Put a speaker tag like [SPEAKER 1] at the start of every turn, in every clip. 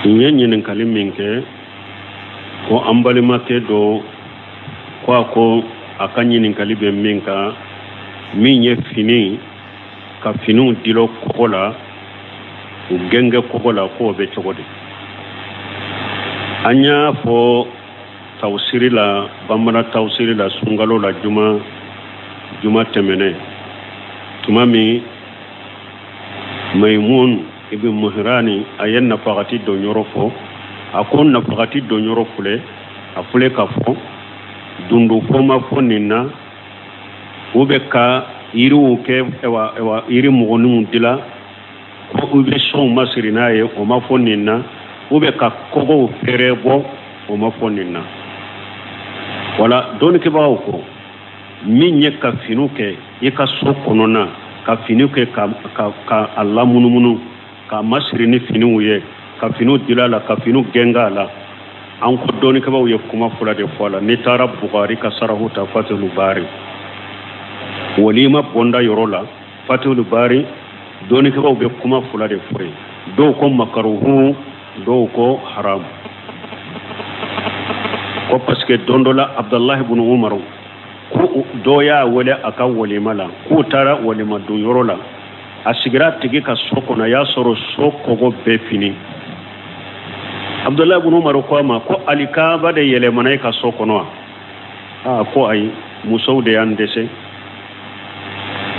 [SPEAKER 1] N ye ɲininkali min kɛ ko an balimakɛ dɔ ko a ko a ka ɲininkali bɛ min kan, min ye fini ka finiw dilo kɔgɔ la, u gɛngɛ kɔgɔ la, k'o bɛ cogo di? An y'a fɔ tawusiri la, bamanan tawusiri la, sunkalo la, juma tɛmɛnen, tuma min Maimun ibn Muhrani a ye nafagati don yɔrɔ fɔ, a ko nafagati don yɔrɔ filɛ, a filɛ ka fɔ dundo fɔ ma fɔ nin na, u bɛ ka yiriw kɛ, ɛwa yiri mɔgɔninw dila ko u bɛ sow masiri n'a ye, o ma fɔ nin na, u bɛ ka kɔgɔw fɛrɛ bɔ, o ma fɔ nin na. Wala dɔnnikɛbagaw ko min ye ka finiw kɛ i ka so kɔnɔna, ka finiw kɛ ka a lamunumunu, ka masiri ni finiw ye, ka finiw dila la, ka finiw gɛnga la, an ko dɔnnikɛbaaw ye kuma fila de fɔ a la. N'i taara Bukari ka sarahu ta, Fatihul Bari, walima bɔnda yɔrɔ la, Fatihul Bari, dɔnnikɛbaaw bɛ kuma fila de fɔ yen. Dɔw ko makaruhu, dɔw ko haramu. Ko parce que don dɔ la Abdalahi ibn Umar ko dɔ y'a wele a ka walima la, k'u taara walima don yɔrɔ la, a sigira a tigi ka so kɔnɔ, a y'a sɔrɔ so kɔgɔ bɛɛ fini. Abdulahi ibn Umar ko a ma ko alikaba de yɛlɛmana e ka so kɔnɔ wa? Aa, ko ayi, musow de y'an dɛsɛ,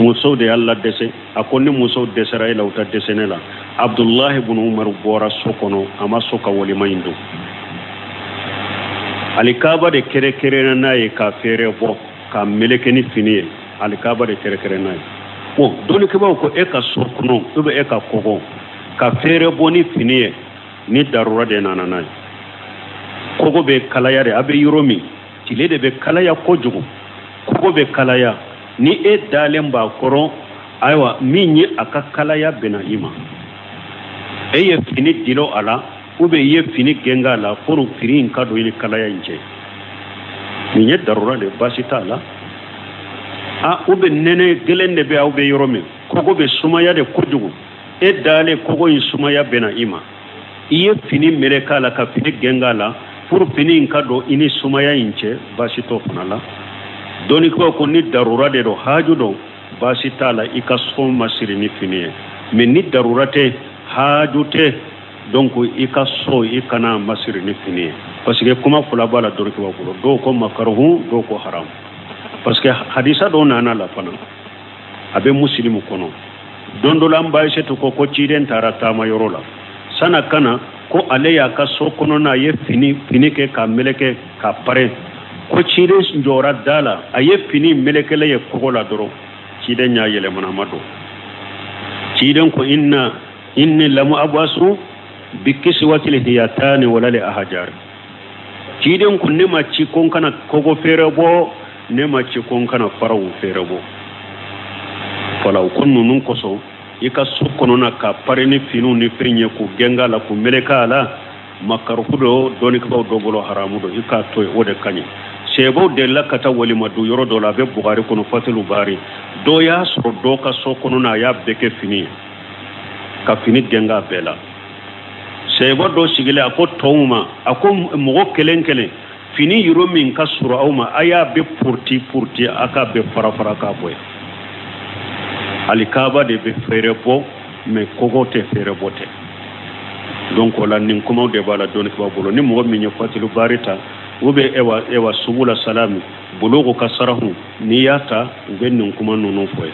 [SPEAKER 1] musow de y'an ladɛsɛ. A ko ni musow dɛsɛra e la, u ta dɛsɛ ne la. Abdulahi ibn Umar bɔra so kɔnɔ, a ma so ka walima in don. Alikaba de kɛrɛkɛrɛnna n'a ye ka fɛɛrɛ bɔ ka meleke ni fini ye, alikaba de kɛrɛkɛrɛn n'a ye. Bon, dɔnnikɛbaaw ko e ka so kɔnɔ ou bien e ka kɔgɔ ka fɛɛrɛ bɔ ni fini ye, ni darura de nana n'a ye. Kɔgɔ bɛ kalaya de, a bɛ yɔrɔ min tile de bɛ kalaya kojugu, kɔgɔ bɛ kalaya, ni e dalen b'a kɔrɔ, ayiwa min ye a ka kalaya bɛnna i ma, e ye fini dilo a la ou bien i ye fini gɛngɛ a la pour fini in ka don i ni kalaya in cɛ, nin ye darura de, baasi t'a la. A ou bien nɛnɛ gɛlɛn de bɛ aw bɛ yɔrɔ min, kɔgɔ bɛ sumaya de kojugu, e dalen kɔgɔ in sumaya bɛnna i ma, i ye fini meleke a la ka fini gɛngɛ a la pour fini in ka don i ni sumaya in cɛ, baasi t'o fana la. Dɔnnikɛlaw ko ni darura de don, haaju don, baasi t'a la i ka so masiri ni fini ye. Mais ni darura tɛ, haaju tɛ, donc i ka so i kana masiri ni fini ye, parce que kuma fila b'a la dɔnnikɛlaw bolo, dɔw ko makaruhu, dɔw ko haram. Parce que hadisa dɔw nana la fana, a bɛ musilimu kɔnɔ. Don dɔ la an ba Aïssatu ko ko ciden taara taama yɔrɔ la, san'a ka na ko ale y'a ka so kɔnɔna a ye fini kɛ k'a meleke k'a pare, ko ciden jɔra da la, a ye fini melekele ye kɔgɔ la dɔrɔn, ciden y'a yɛlɛmana ma don. Ciden ko inna inni lamu abasu bi kiswatil hiyatani wala li ahjar. Ciden ko ne ma ci ko n kana kɔgɔ feere bɔ, ne ma ci ko n kana faraw feere bɔ. Wala o ko ninnu kosɔn i ka so kɔnɔna ka pare ni finiw ni fɛn ye k'u gɛngɛ a la k'u meleke a la, makaruhu don dɔnnikɛbaaw dɔ bolo, haramu don, i k'a to yen, o de ka ɲi. Sɛbɛw delila ka taa walima don yɔrɔ dɔ la, a bɛ Bukari kɔnɔ, Fatilu Bari, dɔ y'a sɔrɔ dɔ ka so kɔnɔna a y'a bɛɛ kɛ fini ye ka fini gɛngɛ a bɛɛ la. Sɛbɛ dɔ sigilen a ko tɔw ma, a ko mɔgɔ kelen kelen fini yɔrɔ min ka sɔrɔ aw ma, a y'a bɛɛ puruti puruti, a k'a bɛɛ fara fara k'a bɔ yen. Alikaba de bɛ fɛɛrɛ bɔ, mais kɔgɔ tɛ fɛɛrɛ bɔ tɛ. Donc o la nin kumaw de b'a la dɔnnikɛbaaw bolo. Ni mɔgɔ min ye Fatilu Bari ta ou bien ewa Subula Salami Bulugu ka sarahu, n'i y'a ta u bɛ nin kuma ninnu fɔ ye.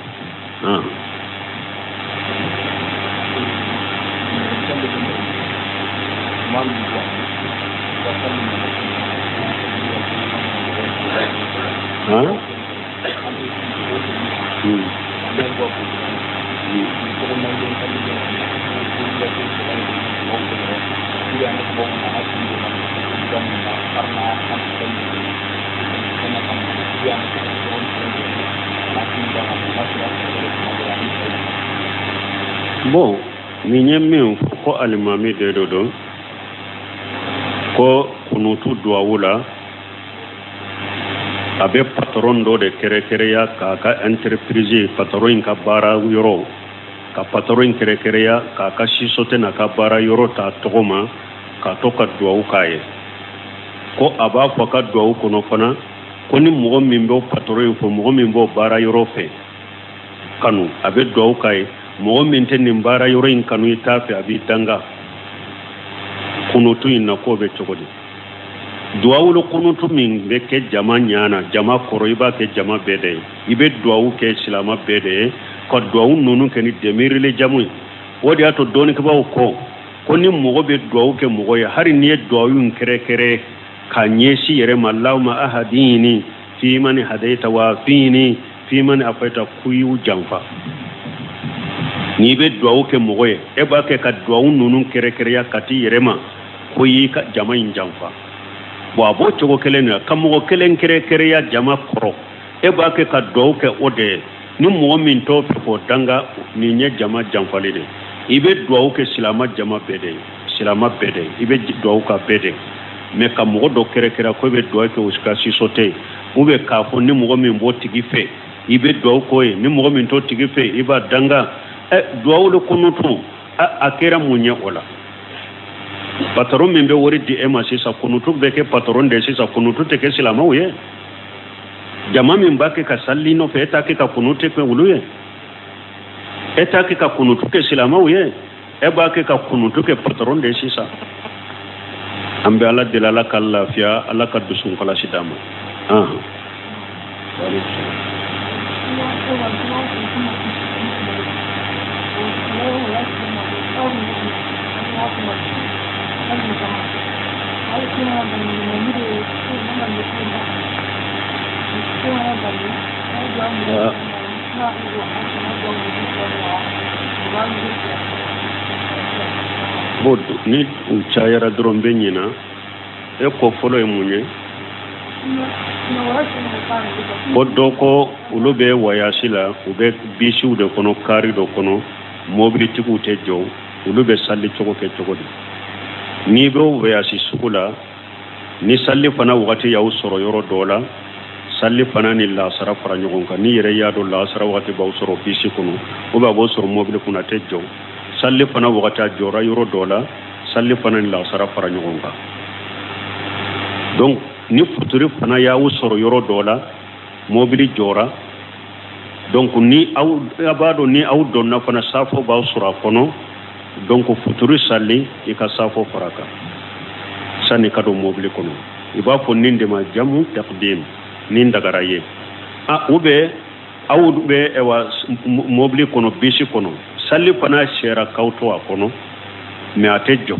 [SPEAKER 1] Bon, nin ye min fɔ ko alimami de don ko kunutu duwawu la, a bɛ patron dɔ de kɛrɛkɛrɛya k'a ka entreprise, patron in ka baara yɔrɔ, ka patron in kɛrɛkɛrɛya k'a ka sisote n'a ka baara yɔrɔ ta tɔgɔ ma, k'a to ka duwawu k'a ye. Ko a b'a fɔ a ka duwawu kɔnɔ fana ko ni mɔgɔ min b'o patɔrɔn in fɛ, mɔgɔ min b'o baara yɔrɔ fɛ kanu, a bɛ duwawu k'a ye. Mɔgɔ min tɛ nin baara yɔrɔ in kanu i t'a fɛ, a b'i danga. Kunutu in na k'o bɛ cogo di? Duwawulu kunutu min bɛ kɛ jama ɲana, jama kɔrɔ, i b'a kɛ jama bɛɛ de ye. I bɛ duwawu kɛ silama bɛɛ de ye, ka duwawu ninnu kɛ ni demirile jamu ye. O de y'a to dɔnnikɛbaaw ko ni mɔgɔ bɛ duwawu kɛ mɔgɔ ye, hali n'i ye duwawu in kɛrɛkɛrɛ k'a ɲɛsin yɛrɛ ma, Allahumma ahadini fi man hadaita wa afini fi man afaita, k'u y'u janfa. N'i bɛ duwawu kɛ mɔgɔ ye, e b'a kɛ ka duwawu ninnu kɛrɛkɛrɛya ka t'i yɛrɛ ma, ko y'i ka jama in janfa. Bon, a b'o cogo kelen na, ka mɔgɔ kelen kɛrɛkɛrɛya jama kɔrɔ, e b'a kɛ ka duwawu kɛ o de ye. Ni mɔgɔ min t'o fɛ k'o danga, nin ye jama janfali de ye. I bɛ duwawu kɛ silama jama bɛɛ de ye, silama bɛɛ de ye, i bɛ duwawu ka bɛɛ de ye. Mais ka mɔgɔ dɔ kɛrɛkɛrɛ ko i bɛ duwawu kɛ o ka siso tɛ yen, ou bien k'a fɔ ni mɔgɔ min b'o tigi fɛ i bɛ duwawu k'o ye, ni mɔgɔ min t'o tigi fɛ i b'a danga. Duwawu le kunutu, a kɛra mun ye o la? Patron min bɛ wari di e ma sisan, kunutu bɛ kɛ patron de ye sisan, kunutu tɛ kɛ silamɛw ye. Jama min b'a kɛ ka sali nɔfɛ, e t'a kɛ ka kunutu kɛ olu ye, e t'a kɛ ka kunutu kɛ silamɛw ye, e b'a kɛ ka kunutu kɛ patron de ye sisan. An bɛ Ala deli, Ala ka lafiya, Ala ka dusu kalasi d'a ma. Bon, ni u cayara dɔrɔn bɛ ɲina. E ko fɔlɔ ye mun ye? Ko dɔ ko olu bɛ wayasi la, u bɛ bisiw de kɔnɔ, kari dɔ kɔnɔ, mobilitigiw tɛ jɔ, olu bɛ sali cogo kɛ cogo di? N'i bɛ wayasi sugu la, ni sali fana wagati y'aw sɔrɔ yɔrɔ dɔ la, sali fana ni lasara fara ɲɔgɔn kan. N'i yɛrɛ y'a dɔn lasara wagati b'aw sɔrɔ bisi kɔnɔ, ou bien a b'aw sɔrɔ mobili kɔnɔ, a tɛ jɔ. Sali fana wagati a jɔra yɔrɔ dɔ la, sali fana ni lasara fara ɲɔgɔn kan. Donc ni futuri fana y'aw sɔrɔ yɔrɔ dɔ la, mobili jɔra, donc ni aw b'a dɔn ni aw donna fana safo b'aw sɔrɔ a kɔnɔ, donc futuri sali i ka safo fara kan sani ka don mobili kɔnɔ. I b'a fɔ nin de ma jamu taqdim, nin dagara ye. Ou bien aw bɛ ɛwa mobili kɔnɔ, bisi kɔnɔ, sali fana sera k'aw to a kɔnɔ, mais a tɛ jɔ.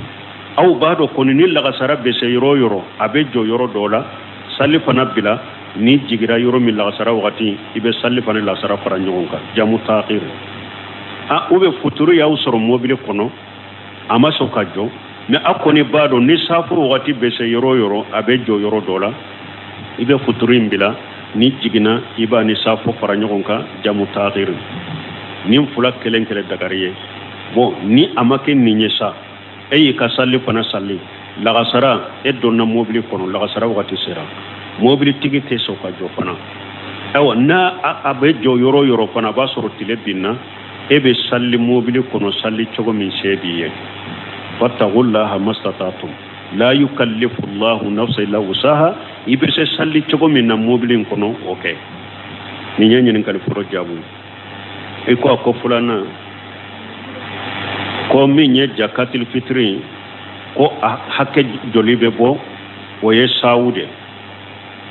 [SPEAKER 1] Aw b'a dɔn kɔni ni lagasara bɛ se yɔrɔ o yɔrɔ, a bɛ jɔ yɔrɔ dɔ la, sali fana bila. Ni jigira yɔrɔ min lagasara wagati, i bɛ sali fana lasara fara ɲɔgɔn kan, jamu taakir. Ou bien futuru y'aw sɔrɔ mobili kɔnɔ, a ma sɔn ka jɔ, mais a kɔni b'a dɔn ni safo wagati bɛ se yɔrɔ o yɔrɔ, a bɛ jɔ yɔrɔ dɔ la, i bɛ futuru in bila. Ni jiginna, i b'a ni safo fara ɲɔgɔn kan, jamu taakir. Nin fila kelen kelen dagari ye. Bon, ni a ma kɛ nin ye sa, e y'i ka sali fana sali lagasara, e donna mobili kɔnɔ, lagasara wagati sera, mobilitigi tɛ sɔn ka jɔ fana. Ayiwa, n'a a bɛ jɔ yɔrɔ o yɔrɔ fana, a b'a sɔrɔ tile binna, e bɛ sali mobili kɔnɔ sali cogo min se b'i ye. Fattaqullaha mastata'tum la yukallifu Allahu nafsan illa wusaha. I bɛ se sali cogo min na mobili in kɔnɔ, o kɛ. Nin ye ɲininkali fɔlɔ jaabu ye. I ko a ko filanan ko min ye jakatil fitiri, ko a hakɛ joli bɛ bɔ? O ye sawu de,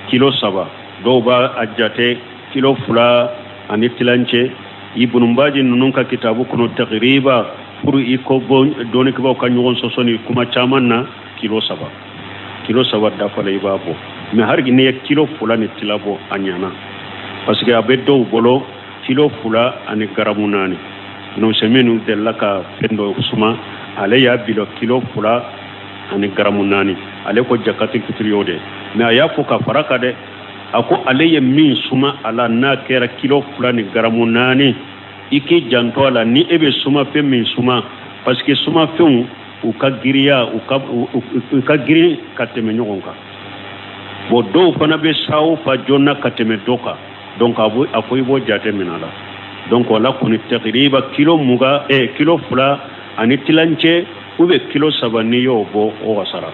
[SPEAKER 1] kilo 3, dɔw b'a a jate kilo 2 ani tilancɛ. Ibn Baji ninnu ka kitabu kɔnɔ tagriba pour i ko bɔ dɔnnikɛbaaw ka ɲɔgɔn sɔsɔ ni kuma caman na, kilo 3, kilo 3 dafalen i b'a bɔ. Mais hali n'i ye kilo 2 ni tila bɔ, a ɲana, parce que a bɛ dɔw bolo kilo 2 ani garamu 4. Nusɛminu delila ka fɛn dɔ suma, ale y'a bila kilo 2 ani garamu 4, ale ko jakati fitiri y'o de. Mais a y'a fɔ ka fara kan dɛ, a ko ale ye min suma a la, n'a kɛra kilo 2 ni garamu 4, i k'i janto a la ni e bɛ sumafɛn min suma, parce que sumafɛnw u ka giriya, u ka girin ka tɛmɛ ɲɔgɔn kan. Bon, dɔw fana bɛ sawo fa joona ka tɛmɛ dɔ kan, donc a ko i b'o jate minɛ a la. Donc o la kɔni tagriba kilo 20, kilo 2 ani tilancɛ ou bien kilo 3 n'i y'o bɔ o wasara.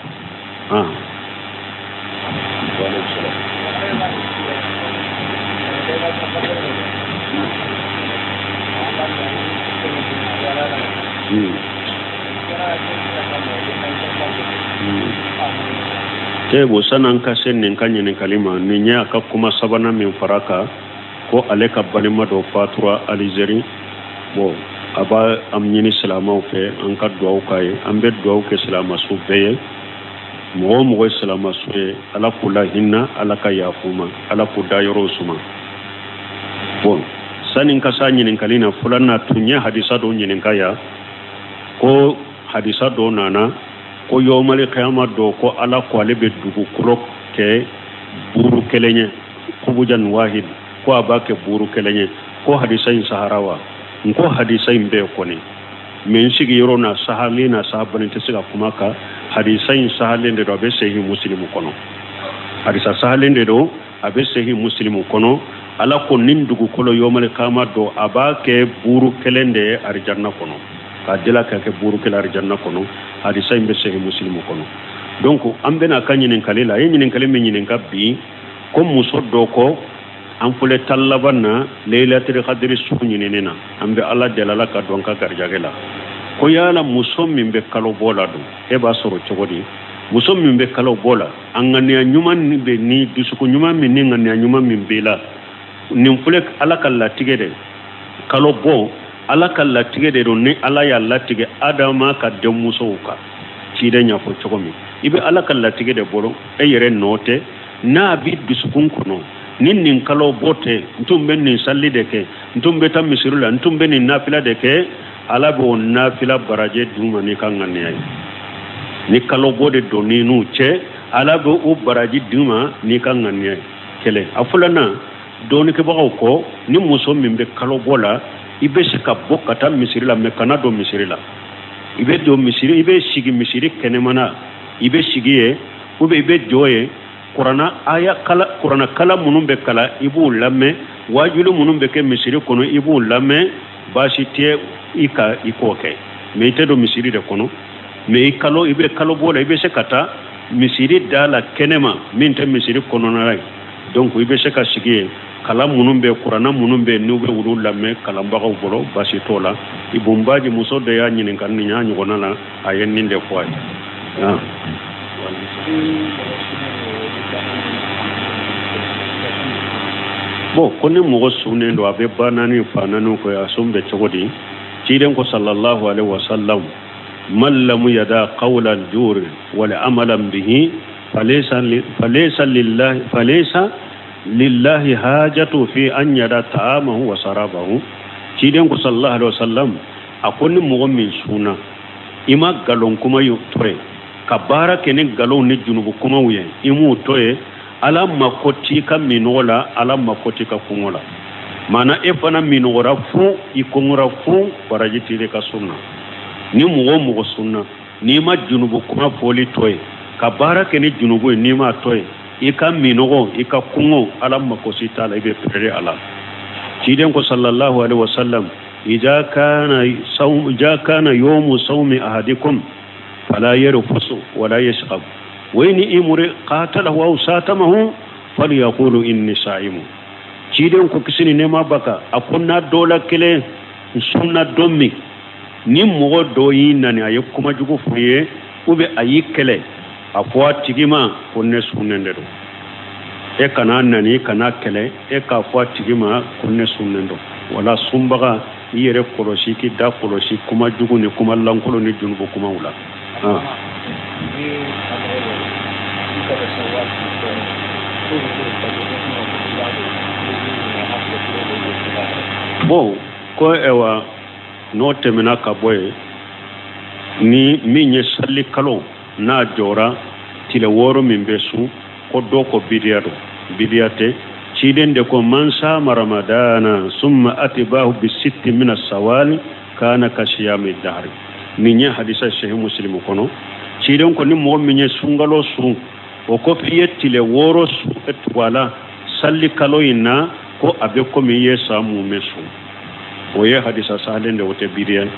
[SPEAKER 1] Te bo san'an ka se nin ka ɲininkali ma, nin ye a ka kuma sabanan min fara kan ko ale ka balima dɔ fatura Alizeri. Bon, a b'a an ɲini silamɛw fɛ an ka duwawu k'a ye. An bɛ duwawu kɛ silamasu bɛɛ ye. Mɔgɔ o mɔgɔ ye silamasu ye, Ala k'u lahinɛ, Ala ka yafa u ma, Ala k'u dayɔrɔw suma. Bon, sani n ka s'a ɲininkali na, fɔlɔ na tun ye hadisa dɔ ɲininka yan ko hadisa dɔ nana ko yɔmali kiyama dɔ ko Ala ko ale bɛ dugukolo kɛ buuru kelen ye, kubujan wahid, ko a b'a kɛ buuru kelen ye, ko hadisa in sahara wa? N ko hadisa in bɛɛ kɔni mɛ n sigiyɔrɔ na sahalen na sahabani tɛ se ka kuma kan. Hadisa in sahalen de don, a bɛ sehi musilimu kɔnɔ. Hadisa sahalen de don, a bɛ sehi musilimu kɔnɔ. Ala ko nin dugukolo yɔmali kama dɔ a b'a kɛ buuru kelen de ye arijanna kɔnɔ, k'a dila k'a kɛ buuru kelen arijanna kɔnɔ. Hadisa in bɛ sehi musilimu kɔnɔ. Donc an bɛna a ka ɲininkali la. A ye ɲininkali min ɲininka bi, ko muso dɔ ko an filɛ tan laban na leilatul kadiri su ɲinini na, an bɛ Ala deli Ala ka don ka garijɛgɛ la, ko yala muso min bɛ kalo bɔ la don, e b'a sɔrɔ cogo di? Muso min bɛ kalo bɔ la, a ŋaniya ɲuman bɛ ni dusukun ɲuman min ni ŋaniya ɲuman min b'i la, nin filɛ Ala ka latigɛ de, kalo bɔ Ala ka latigɛ de don. Ni Ala y'a latigɛ Adama ka denmusow kan, ciden y'a fɔ cogo min, i bɛ Ala ka latigɛ de bolo, e yɛrɛ nɔ tɛ. N'a b'i dusukun kɔnɔ ni nin kalo bɔ tɛ, n tun bɛ nin sali de kɛ, n tun bɛ taa misiri la, n tun bɛ nin nafila de kɛ, Ala b'o nafila baraje d'u ma n'i ka ŋaniya ye. Ni kalo bɔ de don n'i n'u cɛ, Ala b'o o baraji d'u ma n'i ka ŋaniya ye. Kelen. A filanan, dɔɔnikɛbagaw kɔ, ni muso min bɛ kalo bɔ la, i bɛ se ka bɔ ka taa misiri la, mɛ kana don misiri la. I bɛ don misiri, i bɛ sigi misiri kɛnɛmana, i bɛ sigi yen, ou bien i bɛ jɔ yen. Kuranna aya kala, kuranna kala minnu bɛ kala, i b'u lamɛn. Waajuli minnu bɛ kɛ misiri kɔnɔ, i b'u lamɛn. Baasi tɛ i ka i k'o kɛ, mɛ i tɛ don misiri de kɔnɔ. Mɛ i kalo, i bɛ kalo bɔ la, i bɛ se ka taa misiri da la kɛnɛma min tɛ misiri kɔnɔna ye. Donc i bɛ se ka sigi yen, kalan minnu bɛ, kuranna minnu bɛ yen, n'u bɛ olu lamɛn kalanbagaw bolo, baasi t'o la. Ibun Baji muso dɔ y'a ɲininka nin y'a ɲɔgɔnna la, a ye nin de fɔ a ye. Bon, ko ni mɔgɔ sunnen don, a bɛ ba naani fa naani kɔ, a sun bɛ cogo di? Ciden ko sallallahu alaihi wa sallam, man lam yada qawla al-jur wal amalan bihi falaysa lillahi falaysa lillahi hajatu fi an yada ta'amahu wa sarabahu. Ciden ko sallallahu alaihi wa sallam, a ko ni mɔgɔ min sunna, i ma nkalon kuma y'o to ye, ka baara kɛ ni nkalonw ni junubu kumaw ye, i m'o to ye, Ala mako t'i ka minɔgɔ la, Ala mako t'i ka kɔngɔ la. Maana e fana minɔgɔra fu, i kɔngɔra fu, baraji t'i ka sun na. Ni mɔgɔ o mɔgɔ sunna, n'i ma junubu kuma fɔli to ye, ka baara kɛ ni junubu ye, n'i m'a to ye, i ka minɔgɔ, i ka kɔngɔ, Ala mako si t'a la, i bɛ pere a la. Ciden ko sallallahu alaihi wa sallam, idza kana yawmu sawmi ahadikum fala yarfusu wala yaskhab wa in imri qatalahu aw satamahu falyaqulu inni sa'imu. Ciden ko kisi ni nɛɛma b'a kan, a ko n'a dɔ la kelen sunna don min, ni mɔgɔ dɔ y'i nani, a ye kuma jugu fɔ i ye, ou bien a y'i kɛlɛ, a fɔ a tigi ma ko ne sunnen de don. E kana nani, kana kɛlɛ, e k'a fɔ a tigi ma ko ne sunnen don. Wala sunbaga, i yɛrɛ kɔlɔsi, k'i da kɔlɔsi kuma jugu ni kuma lankolon ni junubu kumaw la. Bon, ko ɛwa n'o tɛmɛna ka bɔ yen, ni min ye sali kalo n'a jɔra tile 6 min bɛ sun, ko dɔ ko bidiya don, bidiya tɛ. Ciden de ko man sama ramadana summa atibahu bi sitti min as-sawali kana ka siyami dahri. Nin ye hadisa sahih muslim kɔnɔ. Ciden ko ni mɔgɔ min ye sunkalo sun, o kɔfɛ i ye tile 6 sun tugu a la sali kalo in na, ko a bɛ komi i ye san mumɛ sun. O ye hadisa sahalen de, o tɛ bidiya ye.